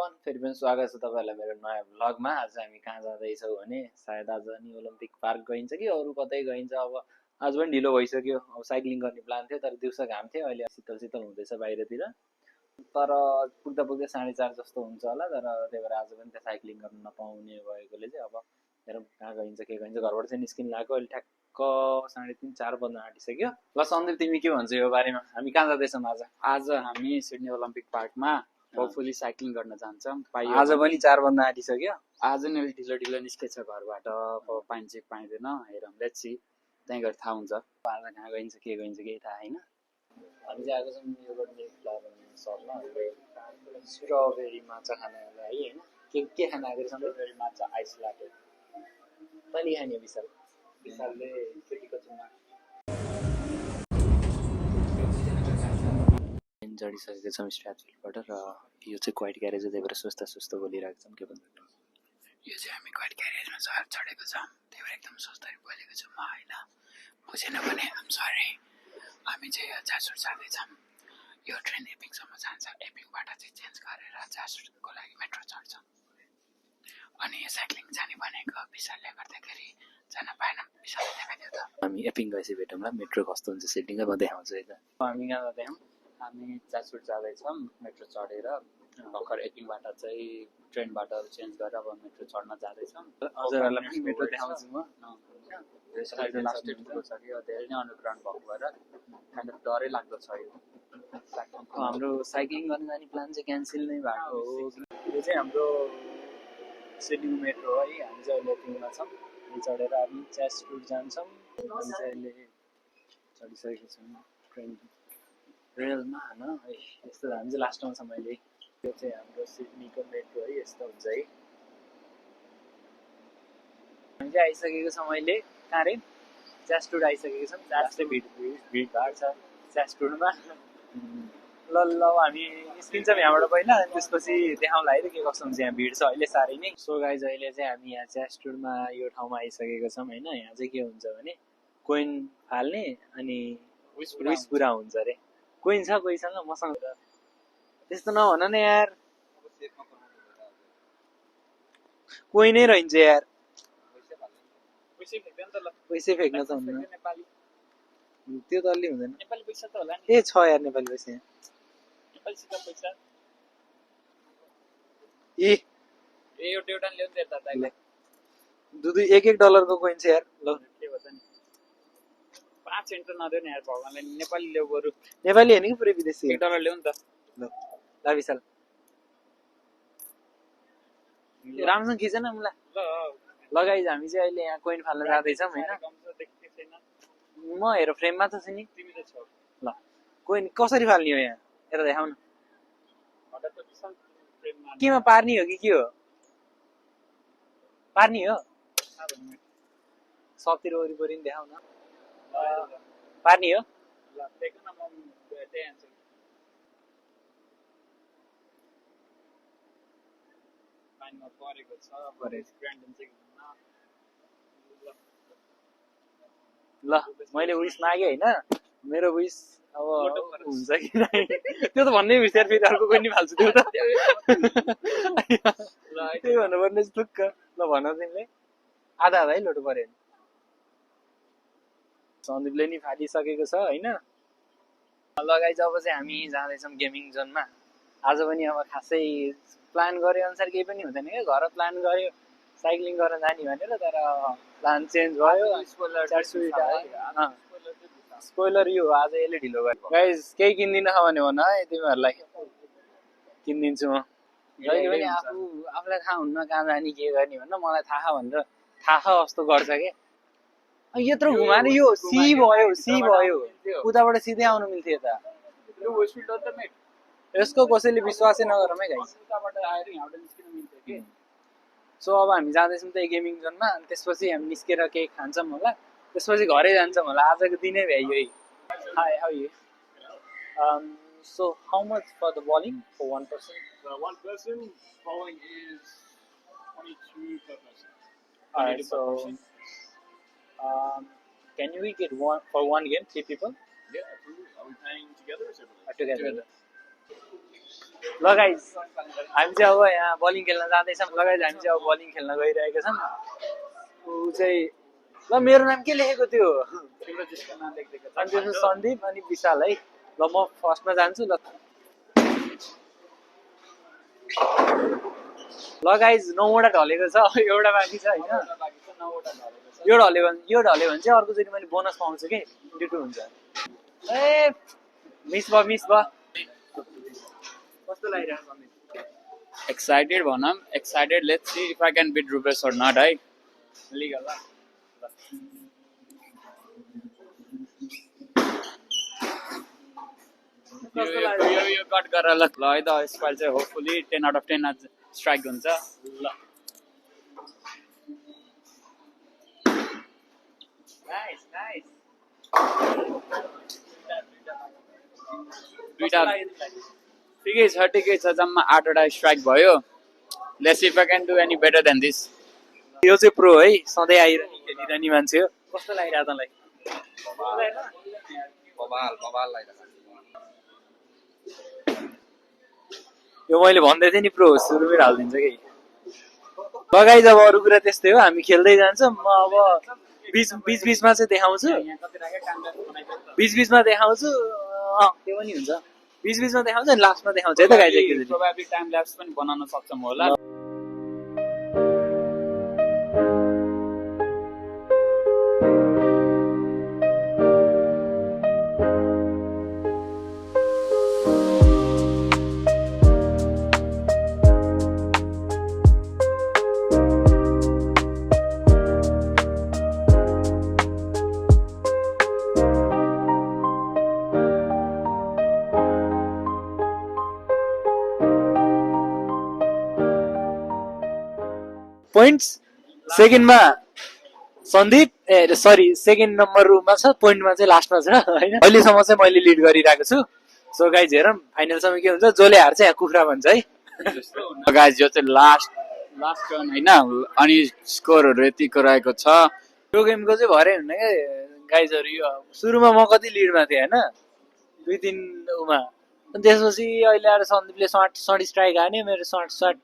Everyone फेरि पनि स्वागत छ तपाईहरुलाई मेरो नयाँ भ्लगमा। आज हामी कहाँ जाँदैछौँ भने सायद आज नि ओलम्पिक पार्क गइन्छ कि अरु कतै गइन्छ। अब आज पनि ढिलो भइसक्यो। अब साइक्लिङ गर्ने प्लान थियो तर दिउँसो घाम थियो। अहिले शीतल शीतल हुँदैछ बाहिरतिर। तर पुग्दा पुग्दै 4:30 जस्तो हुन्छ होला। तर त्यही भएर आज पनि त्यहाँ साइक्लिङ गर्न नपाउने भएकोले चाहिँ अब हेरौँ कहाँ गइन्छ के गइन्छ। घरबाट चाहिँ निस्किन लाग्यो। अहिले ठ्याक्क 3:30 4 बज्न आँटिसक्यो। ल सन्दीप तिमी के भन्छौ यो बारेमा? हामी कहाँ जाँदैछौँ आज? आज हामी सिडनी ओलम्पिक पार्कमा होपफुली साइक्लिङ गर्न जान्छौँ। आज पनि 4 बज्न आँटिसक्यो। आज नै ढिलो ढिलो निस्केछ घरबाट, पाइन्छ कि पाइँदैन हेरौँ, लेट्स सी, त्यही गएर थाहा हुन्छ। आज कहाँ गइन्छ के गइन्छ केही थाहा छैन। हामी चाहिँ आएको छौँ योगर्ट मिल्क फ्लावर सपमा। स्ट्रबेरी माछा खानालाई है हैन। के खाना आएको छ? स्ट्रबेरी माछा आइस लाटे। तैँले खाने विशाल? विशालले केटीको चुमा चढिसकेको छौँ स्ट्याचुबाट र यो चाहिँ क्वाइट ग्यारेज हो। त्यही भएर सुस्ता सुस्तो बोलिरहेको छौँ। के भन्नु? यो चाहिँ हामी क्वाइट ग्यारेजमा चढेको छौँ। त्यही भएर एकदम सुस्तरी बोलेको छु म होइन। बुझेन भने आम सरी। हामी चाहिँ जासुट जाँदैछौँ। यो ट्रेन एपिङसम्म जान्छ। एपिङबाट चाहिँ चेन्ज गरेर जासुटको लागि मेट्रो चढ्छ। अनि साइक्लिङ जाने भनेको विशालले गर्दाखेरि जान पाएन। विशालले देखाइदियो त। हामी एपिङ गएपछि भेटौँला। मेट्रो कस्तो हुन्छ सेटिङै म देखाउँछु है त। हामी कहाँ जाँदैछौँ? हामी जासुट जाँदैछौँ मेट्रो चढेर। भर्खर एपिङबाट चाहिँ ट्रेनबाट चेन्ज गरेर अब मेट्रो चढ्न जाँदैछौँ। हजुरहरूलाई पनि मेट्रो देखाउँछु म। लास्ट ठुलो छ कि धेरै नै अन्डरग्राउन्ड भएको भएर काइन्ड अफ डरै लाग्दो छ यो। हाम्रो साइक्लिङ गर्न जाने प्लान चाहिँ क्यान्सल नै भएको हो। यो चाहिँ हाम्रो सिडनी मेट्रो है। हामी चाहिँ अहिले एपिङमा छौँ। यो चढेर हामी च्यासरुट जान्छौँ। हामी चाहिँ अहिले चढिसकेको छौँ ट्रेन रेलमा होइन। यस्तो हामी चाहिँ लास्टमा छौँ अहिले। यो चाहिँ हाम्रो सिडनीको मेट्रो है। यस्तो हुन्छ है। हामी चाहिँ आइसकेको छौँ अहिले। कहाँ रे? च्यासरुट आइसकेको छौँ। च्यासले भिडभाड छ च्यासरुटमा। ल ल हामी निस्किन्छौँ यहाँबाट पहिला। अनि त्यसपछि देखाउँला है त के कस्तो हुन्छ। यहाँ भिड छ अहिले साह्रै नै। सो गाइज अहिले चाहिँ हामी यहाँ च्यासरुटमा यो ठाउँमा आइसकेको छौँ होइन। यहाँ चाहिँ के हुन्छ भने कोइन फाल्ने अनि विस पुरा हुन्छ अरे। कोइन छ कोहीसँग? मसँग त्यस्तो नभन न यार। कोइनै रहन्छ यार। पैसै फेक्न त हुन्न। त्यो त अलि हुँदैन। नेपाली पैसा त होला नि। ए छ यार नेपाली पैसा। नेपालीसित पैसा ए एउटा ल्याउनु दे त दाइले। दुई $1 को कोइन छ यार। ल के भन्छ नि 5 सेन्ट त नदेऊ न यार भगवानले। नेपाली ल्याउ बरु। नेपाली हैन कि पुरै विदेशी? $1 ल्याउ नि त। ल विशाल राम्रोसँग खिच न मलाई। ल गाइज हामी चाहिँ अहिले यहाँ कोइन फाल्न जाँदैछौँ होइन। म हेर फ्रेममा त छु नि। तिमी त छौ। ल कोइन कसरी फाल्ने हो यहाँ? हेर देखाउ न। केमा पार्ने हो कि के हो? पार्ने हो? सबतिर वरिपरि नि देखाउ न। पार्ने हो? ल देख न म त्यही आन्सर। पानीमा परेको छ। ग्रान्डन चाहिँ ल मैले विस मागे होइन। मेरो विस अब हुन्छ कि नै त्यो त भन्नै बिस्तार। फेरि अर्को कोही नि फाल्छु त्यो त। त्यही भन्नुपर्ने टुक्क। ल भन तिमीले। आधा आधा है लोटो पऱ्यो नि। सन्दीपले नि फालिसकेको छ होइन। लगाइ अब चाहिँ हामी जाँदैछौँ गेमिङ जोनमा। आज पनि अब खासै प्लान गरे अनुसार केही पनि हुँदैन क्या। घर प्लान गर्यो साइक्लिङ गर्न जाने भनेर तर प्लान चेन्ज भयो। स्पोइलर यो आज यसले ढिलो गर्यो। गाइज केही किन्दिन भने भन है तिमीहरूलाई किनिदिन्छु म। जहिले पनि आफूलाई थाहा हुन्न कहाँ जाने के गर्ने भन्न। मलाई थाहा भनेर थाहा जस्तो गर्छ क्या। यत्रो घुमाएर यो सी भयो उताबाट सिधै आउनु मिल्थ्यो त। यसको कसैले विश्वासै नगरौँ है गाइस। सो अब हामी जाँदैछौँ त्यही गेमिङ जोनमा। अनि त्यसपछि हामी निस्केर केही खान्छौँ होला। त्यसपछि घरै जान्छौँ होला। आजको दिनै भ्याइयो है। Hi how you? So how much for the bowling for one person? One person bowling is 22 per person. Alright, so can we get one for one game, 3 people? Yeah, absolutely. Are we paying together or separately? Together. ल guys हामी चाहिँ अब यहाँ bowling खेल्न जाँदैछौँ। ल guys हामी चाहिँ अब बलिङ खेल्न गइरहेका छौँ। ऊ चाहिँ ल मेरो नाम के लेखेको थियो? अनि त्यसमा सन्दीप अनि विशाल है। ल म फर्स्टमा जान्छु ल। ल गाइस 9वटा ढलेको छ, एउटा बाँकी छ होइन। यो ढल्यो भने चाहिँ अर्कोचोटि मैले बोनस पाउँछु कि डिटो हुन्छ। ए मिस भयो। कस्तो लागिरहेको सन्दीप? एक्साइटेड भनौँ, excited. Let's see if I can beat Rupesh or not है। लिगल ल। कस्तो लाग्यो? यो कट गरेर ल है त यसपालि चाहिँ होपफुली 10 आउट अफ 10 आज स्ट्राइक हुन्छ। ल नाइस नाइस। दुईटा ठिकै छ जम्मा 8वटा स्ट्राइक भयो। Let's see if I can do any better than this. यो चाहिँ प्रो है, सधैँ आइरहने खेलिरहने मान्छे हो। कस्तो लागिरहेको तँलाई? यो मैले भन्दै थिएँ नि प्रो सुरुमै हालिदिन्छ कि। लगाइ जब अरू कुरा त्यस्तै हो, हामी खेल्दै जान्छौँ। म अब बिचमा चाहिँ देखाउँछु, बिचमा देखाउँछु। त्यो पनि हुन्छ, बिचमा देखाउँछु अनि लास्टमा देखाउँछु है त गाइज। एकैचोटि प्रोबेबली टाइम ल्याप्स पनि बनाउन सक्छौँ होला। पोइन्ट्स सेकेन्डमा सन्दीप, ए सरी सेकेन्ड नम्बरमा छ, पोइन्टमा चाहिँ लास्टमा छ होइन। अहिलेसम्म चाहिँ मैले लिड गरिरहेको छु। सो गाइज हेरौँ फाइनलसम्म के हुन्छ। जसले हार्छ यहाँ कुखुरा भन्छ है। गाइज यो चाहिँ लास्ट टर्न होइन, अनि स्कोरहरू यतिको रहेको छ। यो गेमको चाहिँ भरे हुन्न क्या गाइजहरू। यो सुरुमा म कति लिडमा थिएँ होइन, 2-3 उमा। अनि त्यसपछि अहिले आएर सन्दीपले सर्ट स्ट्राइक हान्यो, मेरो सर्ट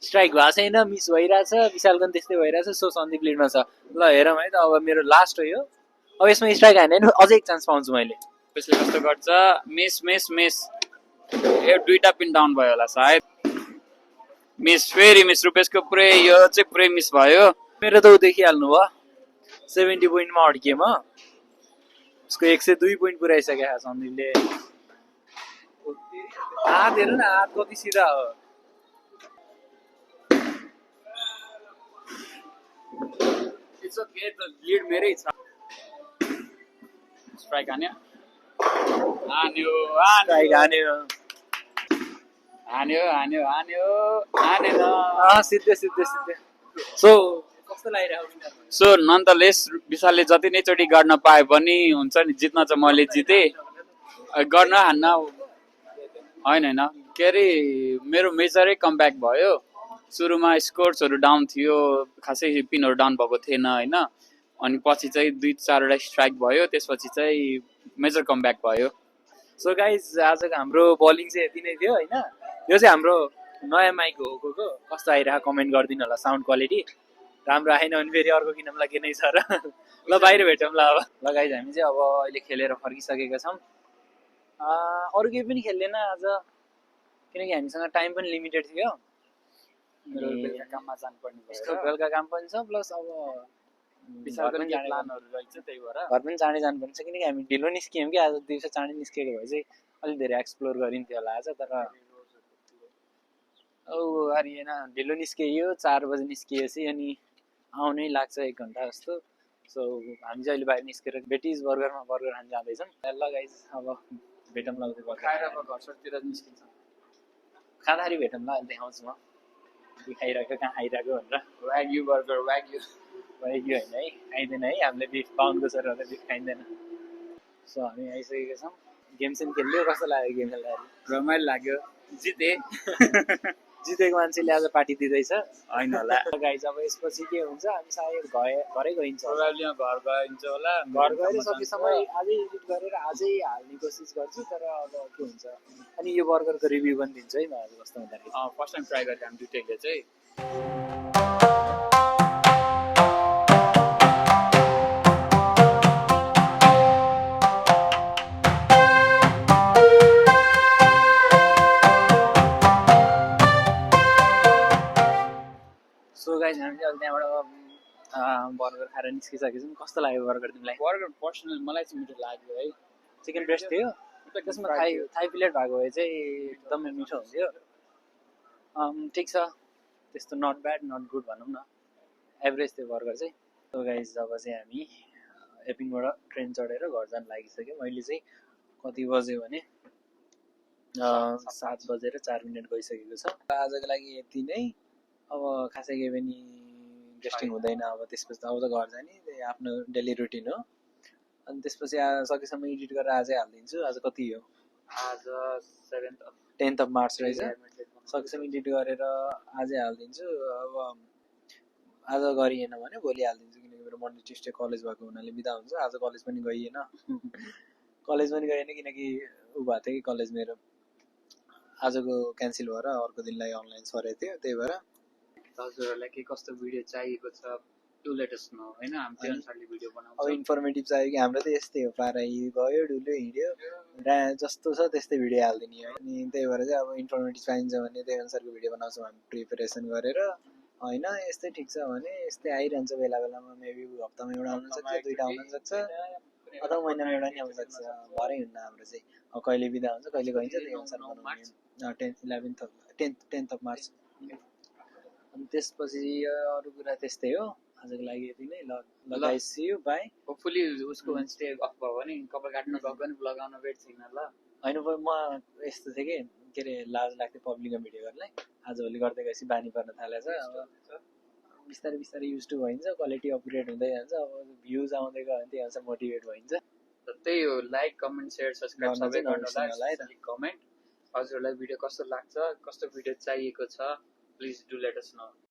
स्ट्राइक भएको छैन, मिस भइरहेछ। विशालको पनि त्यस्तै भइरहेछ। सो सन्दीप लिडमा छ। ल हेरौँ है त, अब मेरो लास्ट हो यो। अब यसमा स्ट्राइक हाने भने अझै एक चान्स पाउँछु मैले। त्यसले कस्तो गर्छ, मिस ए 2टा पिन डाउन भयो होला सायद। फेरि मिस रुपेशको पुरै यो चाहिँ पुरै मिस भयो। मेरो त ऊ देखिहाल्नु भयो, 70 पोइन्टमा अड्किएँ म। उसको 102 पोइन्ट पुऱ्याइसक्यो सन्दीपले। हात हेर्नु न, हात कति सिधा हो। इट्स ओके, त लिड मेरै छ। स्ट्राइक हान्यो सिद्धे। सो कस्तो लागिरहेको? सो नन्तलेस विशालले जति नै चोटि गर्न पाए पनि हुन्छ नि, जित्न चाहिँ मैले जितेँ। गर्न हान्न होइन के अरे, मेरो मेजरै कमब्याक भयो। सुरुमा स्कोर्सहरू डाउन थियो, खासै पिनहरू डाउन भएको थिएन होइन। अनि पछि चाहिँ 2-4वटा स्ट्राइक भयो, त्यसपछि चाहिँ मेजर कमब्याक भयो। सो गाइज आजको हाम्रो बलिङ चाहिँ यति नै थियो होइन। यो चाहिँ हाम्रो नयाँ माइक हो को कस्तो आइरहेको कमेन्ट गरिदिनु होला। साउन्ड क्वालिटी राम्रो आएन भने फेरि अर्को किनौँला के नै छ र। ल बाहिर भेटौँला अब। ल गाइज हामी चाहिँ अब अहिले खेलेर फर्किसकेका छौँ। अरू केही पनि खेल्दैन आज, किनकि हामीसँग टाइम पनि लिमिटेड थियो। बेलुका काममा जानुपर्ने भयो, बेलुका काम पनि छ, प्लस अब घर पनि चाँडै जानुपर्ने छ। किनकि हामी ढिलो निस्क्यौँ कि आज, दिउँसो चाँडै निस्केको भए चाहिँ अलिक धेरै एक्सप्लोर गरिन्थ्यो होला आज। तर होइन, ढिलो निस्कियो, 4 बजी निस्किएपछि अनि आउनै लाग्छ 1 घन्टा जस्तो। सो हामी चाहिँ अहिले बाहिर निस्केर बेटिज बर्गरमा बर्गर खान जाँदैछौँ। ल गाइज अब भेटौँला, खाएर अब घरतिर निस्किन्छ। खाँदाखेरि भेटौँला, देखाउँछु म खाइरहेको कहाँ खाइरहेको भनेर। व्याग्यू बर्गर, व्याग्यू होइन है, खाइँदैन है, हामीले बिफ पाउन्डको छ र बिफ खाइँदैन। सो हामी आइसकेका छौँ। गेम सेम खेल्यो, कस्तो लाग्यो गेम खेल्दाखेरि? रमाइलो लाग्यो, जितेँ। जितेको मान्छेले आज पार्टी दिँदैछ होइन होला गाइज अब यसपछि के हुन्छ हामी सायद घरै गइन्छ प्रोबाब्ली घर गइन्छ होला घर गएर सकेसम्म आजै एडिट गरेर आजै हाल्ने कोसिस गर्छु तर अब के हुन्छ अनि यो बर्गरको रिभ्यू पनि दिन्छु है म आज कस्तो हुँदाखेरि फर्स्ट टाइम ट्राई गरेको हामी दुइटैले चाहिँ सो गाइज हामी चाहिँ अब त्यहाँबाट बर्गर खाएर निस्किसकेको छौँ कस्तो लाग्यो बर्गर तिमीलाई बर्गर पर्सनल मलाई चाहिँ मिठो लाग्यो है चिकन ब्रेस्ट थियो त्यसमा थाई प्लेट भएको भए चाहिँ एकदमै मिठो हुन्थ्यो ठिक छ त्यस्तो नट ब्याड नट गुड भनौँ न एभरेज थियो बर्गर चाहिँ सो गाइज जब चाहिँ हामी एपिङबाट ट्रेन चढेर घर जान लागिसक्यो मैले चाहिँ कति बज्यो भने 7:04 गइसकेको छ आजको लागि यति नै अब खासै केही पनि इन्ट्रेस्टिङ हुँदैन अब त्यसपछि अब त घर जाने त्यही आफ्नो डेली रुटिन हो अनि त्यसपछि सकेसम्म एडिट गरेर आजै हालिदिन्छु आज कति हो आज 10th of March रहेछ सकेसम्म एडिट गरेर आजै हालिदिन्छु अब आज गरिएन भने भोलि हालिदिन्छु किनकि मेरो मन्डे ट्युसडे कलेज भएको हुनाले बिदा हुन्छ आज कलेज पनि गइएन कलेज पनि गएन किनकि ऊ भएको थियो कि कलेज मेरो आजको क्यान्सल भएर अर्को दिनलाई अनलाइन सरेको थियो त्यही भएर हजुरहरूलाई के कस्तो भिडियो चाहिएको छ टु लेटेस्ट नो होइन हामी त्यो अनुसारले भिडियो अब बनाउँछौँ इन्फर्मेटिभ चाहियो कि हाम्रो त यस्तै हो पारा गयो डुल्यो हिँड्यो जस्तो छ त्यस्तै भिडियो हालिदिने हो अनि त्यही भएर चाहिँ अब इन्फर्मेटिभ चाहिन्छ भने त्यही अनुसारको भिडियो बनाउँछौँ हामी प्रिपेरेसन गरेर होइन यस्तै ठिक छ भने यस्तै आइरहन्छ बेला बेलामा मेबी हप्तामा एउटा आउन सक्छ दुईवटा आउन सक्छ अथवा महिनामा एउटा नि आउन सक्छ भरै हुन्न हाम्रो चाहिँ अब कहिले बिदा हुन्छ कहिले गइन्छ त्यही अनुसार बनाउने 10th of March अनि त्यसपछि अरू कुरा त्यस्तै हो आजको लागि यति नै ल guys see you bye hopefully उसको वेन्सडे अफ भयो भने कपाल काट्न गएको पनि लगाउन वेट छैन ल होइन म यस्तो थियो कि के अरे लाज लाग्थ्यो पब्लिकमा भिडियो गर्नलाई आजभोलि गर्दै गएपछि बानी पर्न थालेछ अब बिस्तारै बिस्तारै युज टु भइन्छ क्वालिटी अपग्रेड हुँदै जान्छ अब भ्युज आउँदै गयो भने त्यही अनुसार मोटिभेट भइन्छ त्यही हो लाइक कमेन्ट सेयर सब्सक्राइब गर्न सबै चाहिँ नबिर्सनु होला है गर्नुहोला कमेन्ट हजुरहरूलाई भिडियो कस्तो लाग्छ कस्तो भिडियो चाहिएको छ please do let us know